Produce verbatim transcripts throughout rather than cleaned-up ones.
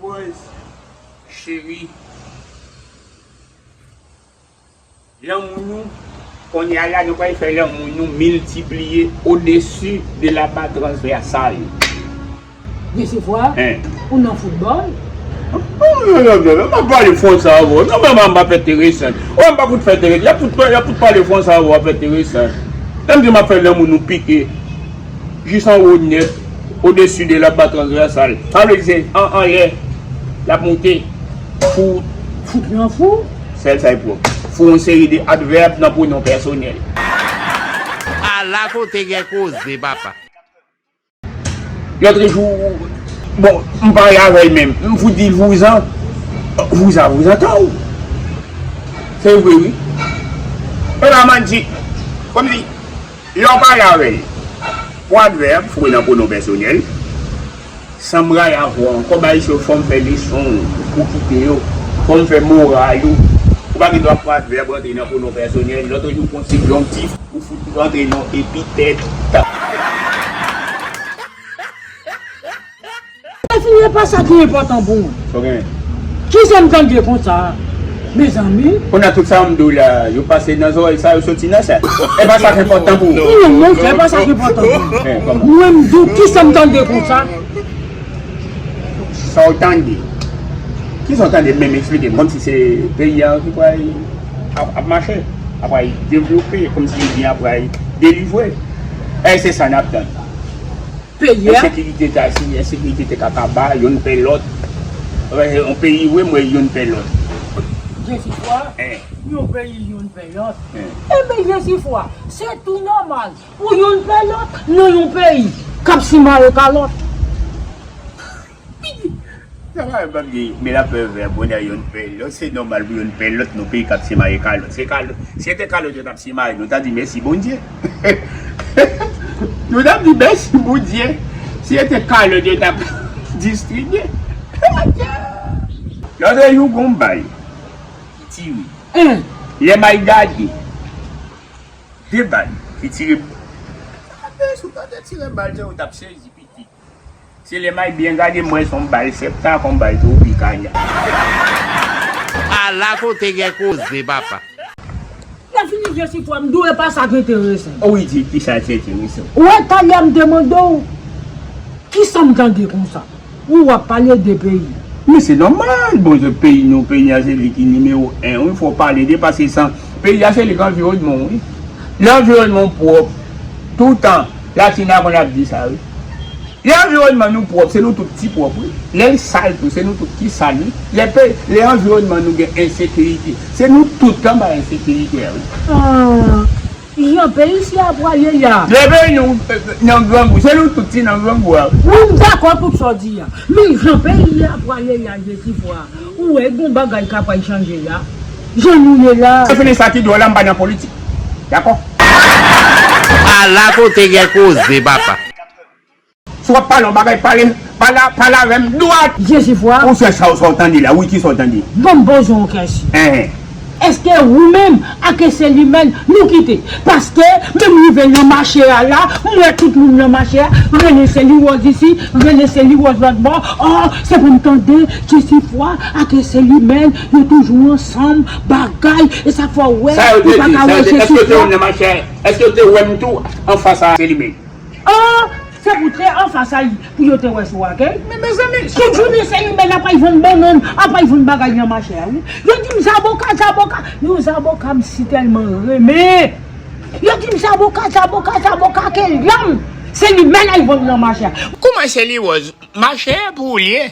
Boys, cheri, lanmou nou, kounye a la, nou pral fè lanmou nou miltipliye au-dessus de la barre transversale. Desefwa, ou nan foutbòl? Non, non, non, non, m ap pale franse avè w. Non, men m ap enteresan. Ou m pa fout fè enteresan. Y ap fout, y ap fout pale franse avè w, ap enteresan. Lè m di m ap fè lanmou nou pike jis anwo nèt, au-dessus de la barre transversale. Sa vle di se an, anlè, l ap moute. Fout. Fout nan fou. Sèl sa e pwòp. Fou yon seri de advèb nan pwonon pèsonèl. Ala kote gen koze, papa. Lòt jou, bon, m pale avè l menm. M fout di l vouzan. Vouzan, vouzan, tann. Se vre, wi. E la, m ap di, kòmsi, lè w pale avè l, pou advèb, fou nan pwonon pèsonèl, san m rayi avè w ankò, bay yo, fò m fè leson ou kite yo, fò m fè moral ou. Ou pa gen dwa pran advèb rantre nan pwonon pèsonèl, lòt jou pran sibjontif, ou fout rantre nan epitèt. Lefini, e pa sa ki enpòtan pou mwen. Sa w genyen? Kisa m tande konsa, mezanmi? Kounye a tout sa m di w la, yo pase nan zòrèy sa, yo soti nan sa. E pa sa ki enpòtan pou ou. Non, non, e pa sa ki enpòtan pou mwen. Eh, kòman? Mwen, m di w, kisa m tande konsa? Sa w tande? Kisa w tande? Menm eksplike m. Kòmsi se peyi a ki pral ap, ap mache, ap pral devlope, kòmsi li ap pral delivre. E se sa n ap tann. Peyi a. Ensekirite ta, si ensekirite te ka kaba, youn pè lòt. Yon peyi, wi, m wè youn pè lòt. Jesifwa, eh, yon peyi, youn pè lòt. Eh. Enben, Jesifwa, se tou nòmal pou youn pè lòt nan yon peyi k ap simaye kalòt. Sa va, m p ap di, men l ap fè vè bonè, youn pè lòt. Se nòmal pou youn pè lòt nan peyi k ap simaye kalòt. Se kalòt, si se te kalòt yo t ap simaye, nou ta di mèsi Bondye. Nou t ap di mèsi Bondye. Si se te kalòt yo t ap distribye. Lòt jou, gon bal ki tire. Hein? Lè m al gade, de bal ki tire. Gade, si w ta te tire bal, se ou t ap sezi, pitit. Se lè m al byen gade, m wè se yon bal septak, yon bal tropikana. Ala kote gen koze, papa. Lefini, Jesifwa, m di w e pa sa ki enterese m. Wi, di, kisa ki enterese w? Ou wè, talè m te mande w, kisa m tande konsa? Ou w ap pale de peyi. Men se nòmal, bon, se peyi nou, peyi a se li ki nimewo en, wi, fò w pale de, paske san, peyi a se li k anviwònman w, wi. Lè anviwònman w pwòp, toutan, Latina konn ap di sa, wi. Lè anviwònman nou pwòp, se nou tout ki pwòp, wi. Lè l sal tou, se nou tout ki sal, wi. Lè pe-, lè anviwònman nou gen ensekirite, se nou tout k anba ensekirite a, wi. Ah, jan peyi isi a pral ye la. Lè peyi nou, eh, nan grangou, se nou tout ki nan grangou a, wi. Wi, m dakò tout sa w di a. Men jan peyi a pral ye la, Jesifwa, ou wè gon bagay k ap pral chanje la. Jan nou ye la. Se fini sa ki dwòl la, m pa nan politik. Dakò? Ala kote gen koze, papa. Si w ap pale yon bagay, pale, pale, pale avè m dwat. Jesifwa. Ou se sa, sa w tande la, wi, kisa w tande? Ban m poze w yon kesyon. Hein. Èske ou menm ak Eselimèn nou kite? Paske menm rive nan mache a la, m wè tout moun nan mache a, rele Seliwoz isi, rele Seliwoz lòt bò. Oh, se pou m tande Jesifwa ak Eselimèn, yo toujou ansanm, bagay, e sa fè w wè, ou pa ka wè Jesifwa. Èske yo te wè m tou anfas a Selimèn? Ah, se pou te anfas a li, pou yo te wè sou akèy. Men mezanmi, tout jounen Selimèn ap al vann bannann, ap al vann bagay nan mache a, wi. Yo di m zaboka, zaboka. Yon zaboka m si tèlman renmen. Yo di m zaboka, zaboka, zaboka, ke lanm. Selimèn al vann nan mache a. Kòman Seliwoz? Mache a pou ou l ye.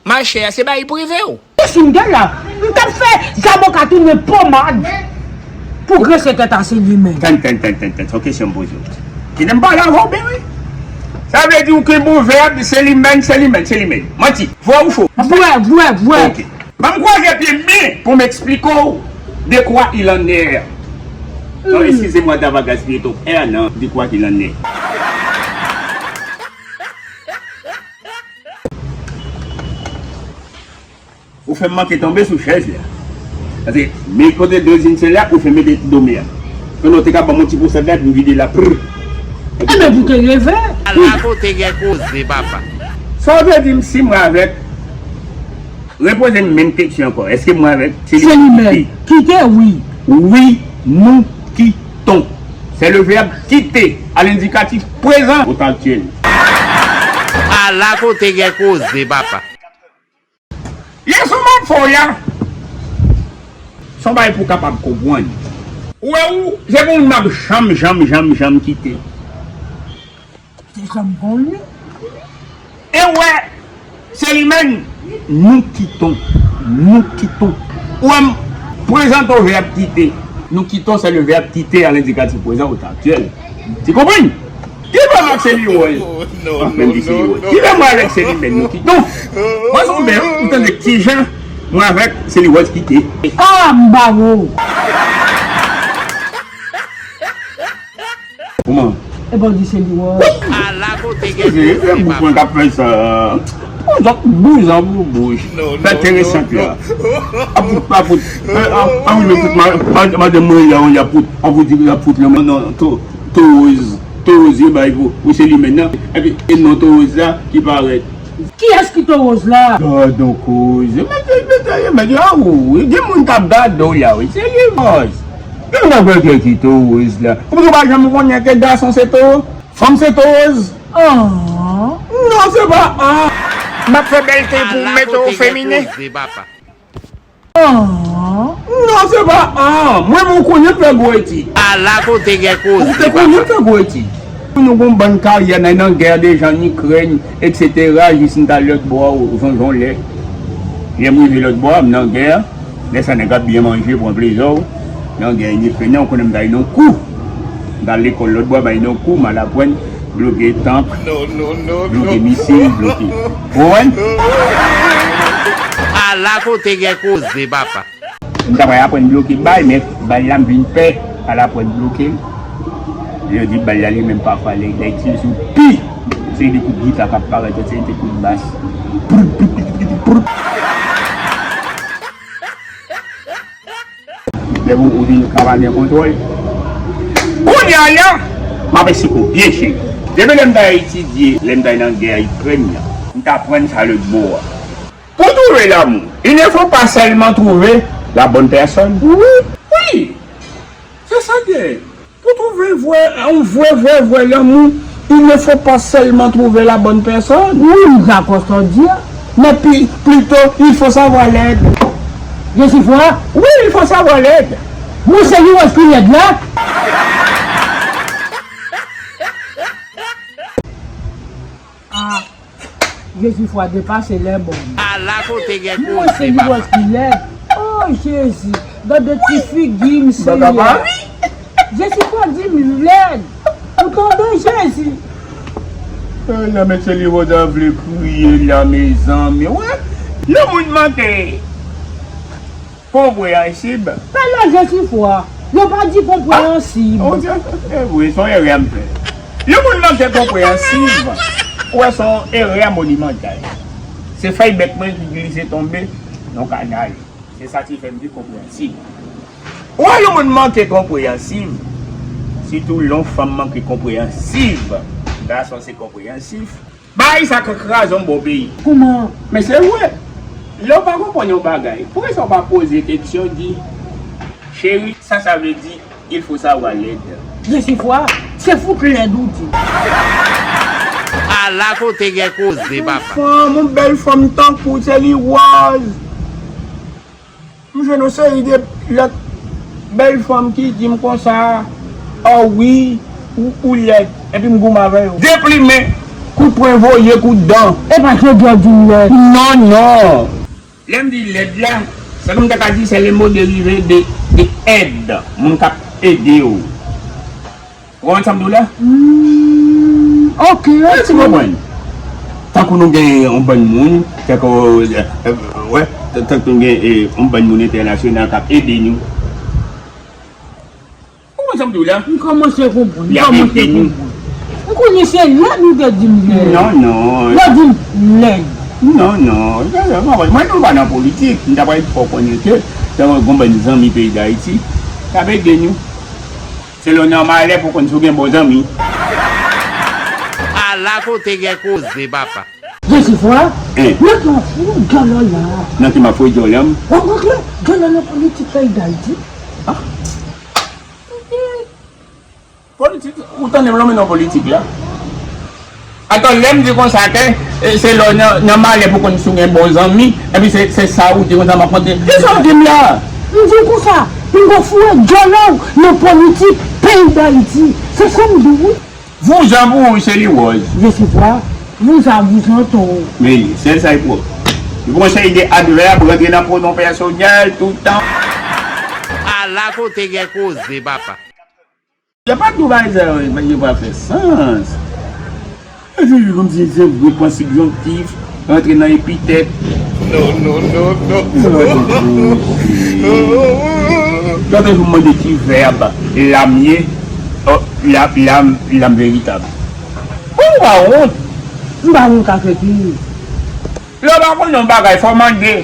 Mache a, se bagay prive w. E si m te la, m t ap fè zaboka tounen pomad pou grense tèt a Selimèn. Tann, tann, tann, tann, tann, se yon kesyon m poze w. Kite m pale avè w byen, wi. Sa vle di w kenbe yon vèb, Selimèn, Selimèn, Selimèn. Manti. Vrè ou fo? Vrè, vrè, vrè. Ok. Ban m kwaze pye m byen pou m eksplike w de quoi il en est. Non, excusez-moi d'avoir gaspillé ton air, non, de quoi il en est. Ou fè m manke tonbe sou chèz la. Paske, men kote dozin se la, ou fè mete dome a. Konnen w te ka ban m yon ti pwosad la, epi m vide la, prr. Enben, pou te leve. Ala kote gen koze, papa. Sa w vle di m, si mwen avèk Repoze m menm keksyon ankò. Èske mwen avèk Selimèn kite? Kite, wi. Wi, nous quittons. C'est le verbe quitter à l'indicatif présent au temps actuel. Ala kote gen koze, papa. Leson m ap fè w la, se yon bagay pou w kapab konprann. Ou wè ou, se pou moun m ap janm, janm, janm, janm kite. Se sa m konnen. E w wè, Selimèn, nous quittons, nous quittons. Ou wè m prezante w vèb kite. Nous quittons, c'est le verbe quitter à l'indicatif présent au temps actuel. Ti konprann? Ki vèb ak Seliwoz? Menm di Seliwoz. Ki vèb mwen avèk Selimèn, nous quittons? Mwen se yon bèl, ou tande kijan mwen avèk Seliwoz kite. Ah, m ba ou. Kouman? E bon, di Seliwoz. Ala kote gen koze, papa. Bouk mwen k ap fè sa. Yon zòt bouzan pou bouch. Fè enteresan la. Apout, apout. Ann rive fout madanm mwen ya, ya pout. An pou di la pout la. Non, non, to, towoz. Towoz ye bay pou, pou Selimèn nan. Epi, e non towoz la ki parèt. Kiyès ki towoz la? Gadon koze. Mèt, mèt, mèt, mèt, a ou, gen moun k ap gade w la, wi. Seliwoz. Gen moun ap gade ki towoz la. Ou pa janm konnen ke gason se towo? Fanm se towoz? Ah. Non, se pa an. M ap fè bèlte pou mete w feminen. Ah. Non, se pa an. Mwen, mwen konnen fè gwo etid. Ala kote gen koze, papa. Ou te konnen fè gwo etid. Nou gon bann karyè, n nan gè deja an Ikrèn, etsetera, jis m t al lòt bò a, ou sonje yon lè. Lè m rive lòt bò a, m nan gè. Lè sa nèg ap byen manje, pran plezi w. Nan gè an Ikrèn nan, ou konnen m t al nan kou. M t al lekòl lòt bò a, bay nan kou, m al aprann bloke tank, bloke misil, bloke. Ou konprann? Ala kote gen koze, papa. M ta pral aprann bloke bal, men bal la m vin pè al aprann bloke l. Yo di bal la li menm pafwa lè, lè l tire sou pi. Se de kout gita k ap parèt, se de kout bas. Prut, prut, prut, prut, prut. Depi ou vin kapab gen kontwòl. Kounye a la, m ap eksplike w byen cheri. Depi lè m ta etidye, lè m ta nan gè Ikrèn nan, m ta aprann sa lòt bò a. Pour trouver l'amour, il ne faut pas seulement trouver la bonne personne. Wi, wi. Se sa k ye. Pou trouve vrè, yon vrè, vrè, vrè lanmou, il ne faut pas seulement trouver la bonne personne. Wi, m dakò sa w di a. Mais pi, plutôt, il faut savoir l'aide. Jesifwa? Wi, il faut savoir l'aide. Mwen se li wè ki lèd la. Ah. Jesifwa depase lè bòn. Ala kote gen koze, papa. Mwen se li wè ki lèd. Oh, Jezi. Gade ti figi m, Senyè. Jesifwa di m lèd. Ou tande, Jezi? Eh, la, mesye, li vle kriye la, mezanmi. Wè, yon moun manke konpreyansib. Talè Jesifwa, yo pa di konpreyansib. Ah, oh, se, se vre, se yon erè m fè. Yon moun manke konpreyansib, ou wè, se yon erè monimantal. Se fèy bèk mwen ki glise tonbe nan kanal. Se sa ki fè m di konpreyansib. Ou wè, yon moun manke konpreyansib, sitou lè yon fanm manke konpreyansib, gason se konpreyansif. Bagay sa ka kraze yon bon peyi. Kouman? Men se vre. Lè w pa konprann yon bagay, poukisa w pa poze keksyon, di, cheri, sa sa vle di, il faut savoir l'aide. Jesifwa, se fout lèd ou di. Ala kote gen koze, papa. Fanm, yon bèl fanm tankou Seliwoz. M jwenn yon seri de lòt bèl fanm ki di m konsa, "Ah wi, ou, ou lèd." Epi m goumen avè yo. Deplimen, kout pwen voye, kout dan. E pa jodi a w di m lèd. Non, non. Lè m di lèd la, se kòm m ta ka di se le mot dérivé de, de aide, moun k ap ede w. Ou konprann sa m di w la? Hmm, ok, ok. Èske w konprann? Tankou nou gen yon bann moun, tankou, eh, eh, wè, tankou nou gen, eh, yon bann moun entènasyonal k ap ede nou. Ou konprann sa m di w la? M kòmanse konprann, m kòmanse konprann. M konnen se lèd ou te di m lèd. Non, non. Yo di m lèd. Non, non. Mwen, nou pa nan politik. M ta pral fè w konnen ke, tankou gon bann zanmi peyi Dayiti, k ap ede nou. Se lè w nan malè pou w konn si w gen bon zanmi. Ala kote gen koze, papa. Jezi, Vwa, nan ki w ap foure djòlè w la? Nan ki m ap foure djòlè m? W ap rantre djòlè nan politik peyi Dayiti? Politik, ou tande m lonmen nan politik la? Atò, lè m di konsa ke, e, se lè w nan, nan malè pou konn si w gen bon zanmi, epi se, se sa ou di konsa m ap konte. Kisa w di m la? M di w konsa, m gon foure djòlè w nan politik peyi Dayiti. Se sa m di w wi. Vouzan pou ou se li wòz. Jesifwa, vouzan, vouzan tou. Men, sèl sa e pwòp. Li pran seri de advèb, rantre nan pwonon pèsonèl, toutan. Ala kote gen koze, papa. Yo pa tou bagay sa yo, yo pa fè sans. E se kòmsi se vre pran sibjonktif, rantre nan epitèt. Non, non, non, non. Yo toujou mande ki vèb lam ye, oh, lam, lam, lam veritab. Bon, m pa wont. M pa wont ak epi. Lè w pa konn yon bagay, fò w mande.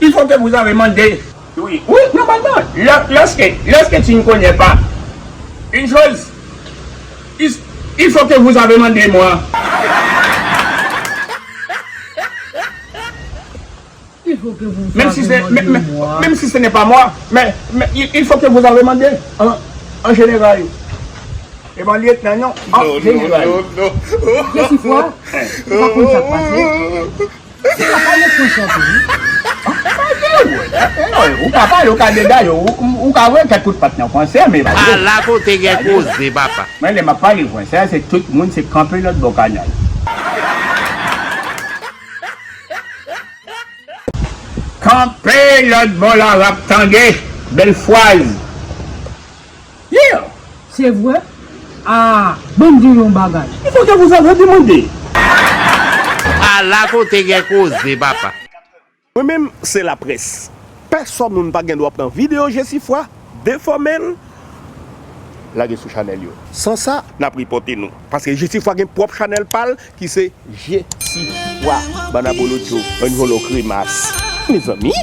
Il faut que vous avez mandé. Oui, oui, normalement, lè, lòske, lòske tu ne connais pas une chose, il, il faut que vous avez mandé moi. Il faut que vous avez mandé moi. Même si ce n'est pas moi, mais, mais il, il faut que vous avez mandé en, en général. E pa lyetnan, non, en général. Non, non, non. Jesifwa, ou pa konn sa k pase. Ou ka pale franse anpil wi. Ou ka pale, ou ka degaje, ou, ou ka voye kèk kout pat nan franse, men pa di. Ala kote gen koze, papa. Mwen, lè m ap pale franse, se tout moun, se kanpe lòt bò kanal. Kanpe lòt bò la, w ap tande. Bèl fraz. Yeah! Se vre? Ah, ban m di w yon bagay. Il faut que vous avez demandé. Ala kote gen koze, papa. Mwen menm, se laprès. Pèsòn moun pa gen dwa pran videyo Jesifwa, defòme l, lage sou chanèl yo. San sa, n ap ripòte nou. Paske Jesifwa gen pwòp chanèl pa l ki se Jesifwa. Bann abolotcho, bann vòlò kremas. Mezanmi!